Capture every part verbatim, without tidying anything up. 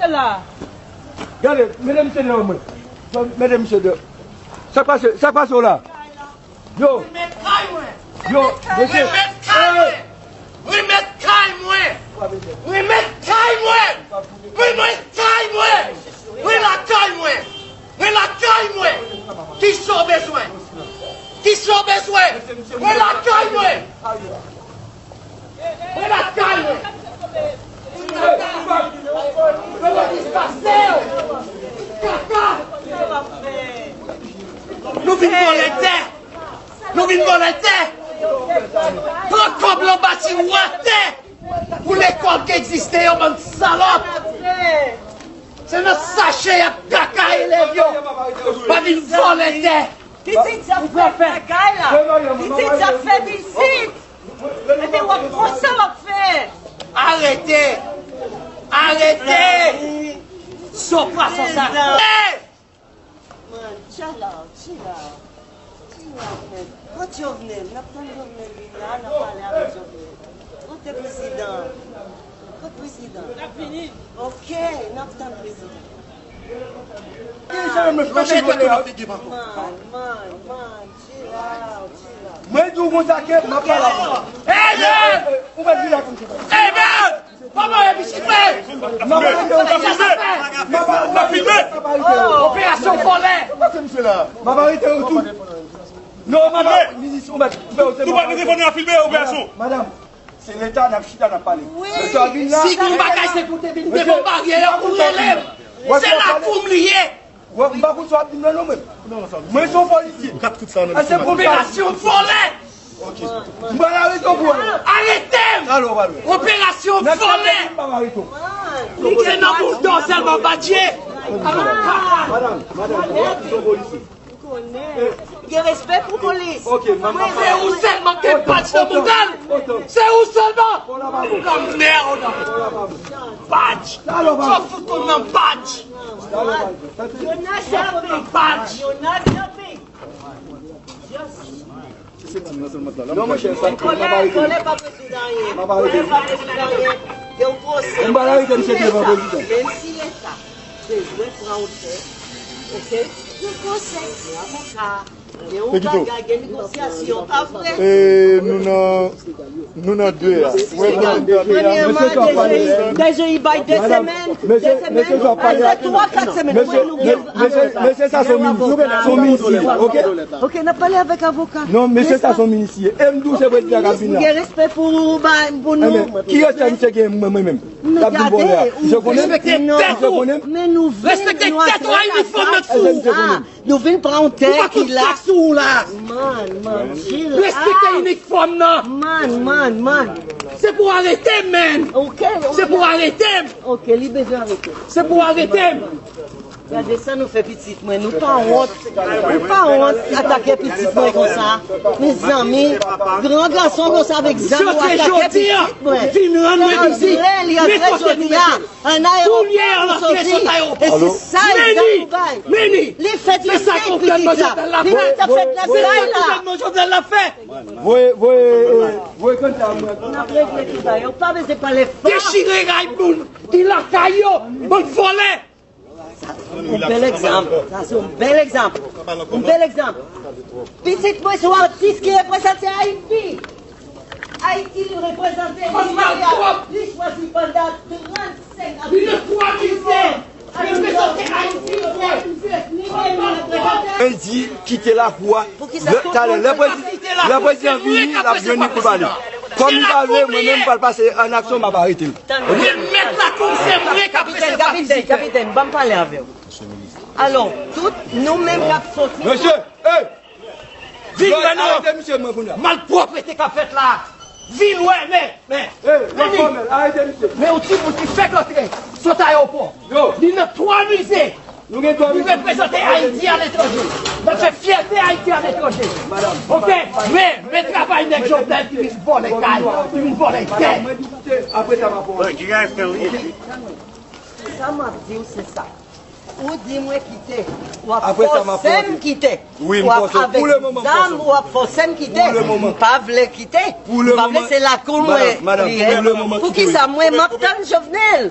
la. Gade, mete misye deyò mwen. Mete misye deyò. Sa k pase, sa k pase w la? Yo. Yo, mesye. Remèt kay mwen. Remèt kay mwen. Remèt kay mwen. Remèt kay mwen. Mwen lakay mwen. Mwen lakay mwen. Kisa w bezwen? Kisa w bezwen? Mwen lakay mwen. Mwen lakay mwen. Mwen dispase yo. Kaka. Nou vin vòlè tè. Nou vin vòlè tè. Pran kòb lan bati w atè. Pou lekòl ki egziste yo, bann salòp. Se nan sache y ap kaka elèv yo. Pa vin vòlè tè. Pitit sa fè bagay la. Pitit sa fè pitit. Epi w ap pran sa w ap fè. Arete. Arete. Son pwason sa. Man, chill out, chill out. Chill out, man. Kote Jovenel? N ap tann Jovenel vin la, n ap pale avèk Jovenel. Kote prezidan? Kote prezidan? L ap vini. Ok, n ap tann prezidan. Deja, mwen fè vòlè a. Man, man, man, chill out, chill out. Mwen di w konsa ke m ap pale avè w. Hey, man! Ou mèt vin la konsa. Hey, man! Papa, e pitit mwen! Mwen pa arete w. Mwen pa arete w. Operasyon vòlè! M ap arete w tou. Non, mwen pa minis, ou mèt. Nou pa minis, fò nou filme operasyon. Madanm, se leta n ap chita, n ap pale. Leta vin la. Si gon bagay se pou te vin devan baryè a, ou rele m. Se lakou m li ye. Wè, m pa konn sa w ap di m nan non mwen. Mwen se yon polisye. Operasyon vòlè! M pral arete w pou wè. Arete m! Operasyon vòlè! M ap arete w. Li te nan bouldozè l, m ap badje. Madanm, madanm, mwen se yon polisye. Gen respè pou polis. Se ou sèlman ki gen badj nan mouda l. Se ou sèlman. Nan mèd. Badj. Sa fout konn nan badj. Yo nan shopping. Yo nan shopping. Non, monchè, sa, m ap arete. Kole pa pou di anyen. M ap arete. Kole pa pou di anyen. Gen yon pwosè. M pa arete misye devan prezidan. Menm si leta bezwen pran otè, oke? Gen pwosè, gen avoka, gen yon bagay, gen negosyasyon, pa vre? E nou nan Nou nan de a. Premyèman, D G I bay de semèn, de semèn, twa, kat semèn, mwen nou gen avoka. Mesye sa se yon minis, se yon minis li ye, oke? Oke, n ap pale avèk avoka. Non, mesye sa se yon minis li ye. E m di w se prezidan k ap vin la. M gen respè pou, pou nou. Ki respè misye gen mwen, mwen menm? L ap vin vòlè a. Misye konnen? Misye konnen? Men nou vin, nou asire kaka. Nou vin pran yon tè ki la. Man, man, chill out. Respekte inifòm nan. Man, man, man. Se pou arete m, man. Ok, ok. Se pou arete m. Ok, li bezwen arete. Se pou arete m. Gade sa nou fè pitit mwen. Nou pa wont. Nou pa wont atake pitit mwen konsa. Mezanmi, gran gason konsa avèk zam ou atake pitit mwen. Vin rann mwen vizit. Li antre jodi a. An ayewopò pou soti. E se sa egzanp ou bay. Li fèt nan sèt pitit la. Pitit la fèt nan kay la. Voye, voye, voye kanta mwen. N ap regle tout sa. Yo pa bezwen pale fò. Dechire kay moun ki lakay yo. Bann vòlè. Yon bèl egzanp. Sa se yon bèl egzanp. Yon bèl egzanp. Pitit mwen se yon atis ki reprezante Ayiti. Ayiti li reprezante, li chwazi pandan trannsenk ane. Li nan twa mize. Li reprezante Ayiti, li reprezante. Mwen di kite lakou a. Talè, lè prezidan vini, l ap jwenn li pou pale. Kòm li pa vle, mwen menm m pral pase an aksyon, m ap arete l. Remèt lakou, se mwen k ap fè se pa fizik. Kapitèn, kapitèn, ban m pale avè w. Alò, tout nou menm k ap soti. Mesye, hey! Vin wè non. Arete misye mwen kounye a. Malpwòpte k ap fèt la. Vin wè, men, men. Hey, w ap fòmèl, arete misye. Men yon timoun ki fèk rantre sot ayewopò. Yo. Li nan twa mize. Nou gen twa mize. Li reprezante Ayiti aletranje. L ap fè fyète Ayiti aletranje. Madanm. Ok, men, men travay nèg Jovenel ki vin vòlè kay, ki vin vòlè tè. Madanm, mwen di kite, apre sa m ap fè yon. Sa m ap di w se sa. Ou di mwen kite. W ap fòse m kite. W ap avèk zam, w ap fòse m kite. M pa vle kite. M pa vle, se lakou mwen li ye. Poukisa mwen m ap tann Jovenel?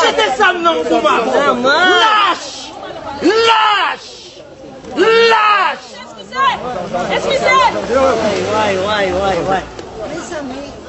Jete zam nan kouman. Lach! Lach! Lach! Eskize! Eskize! Way, way, way, way. Mezanmi.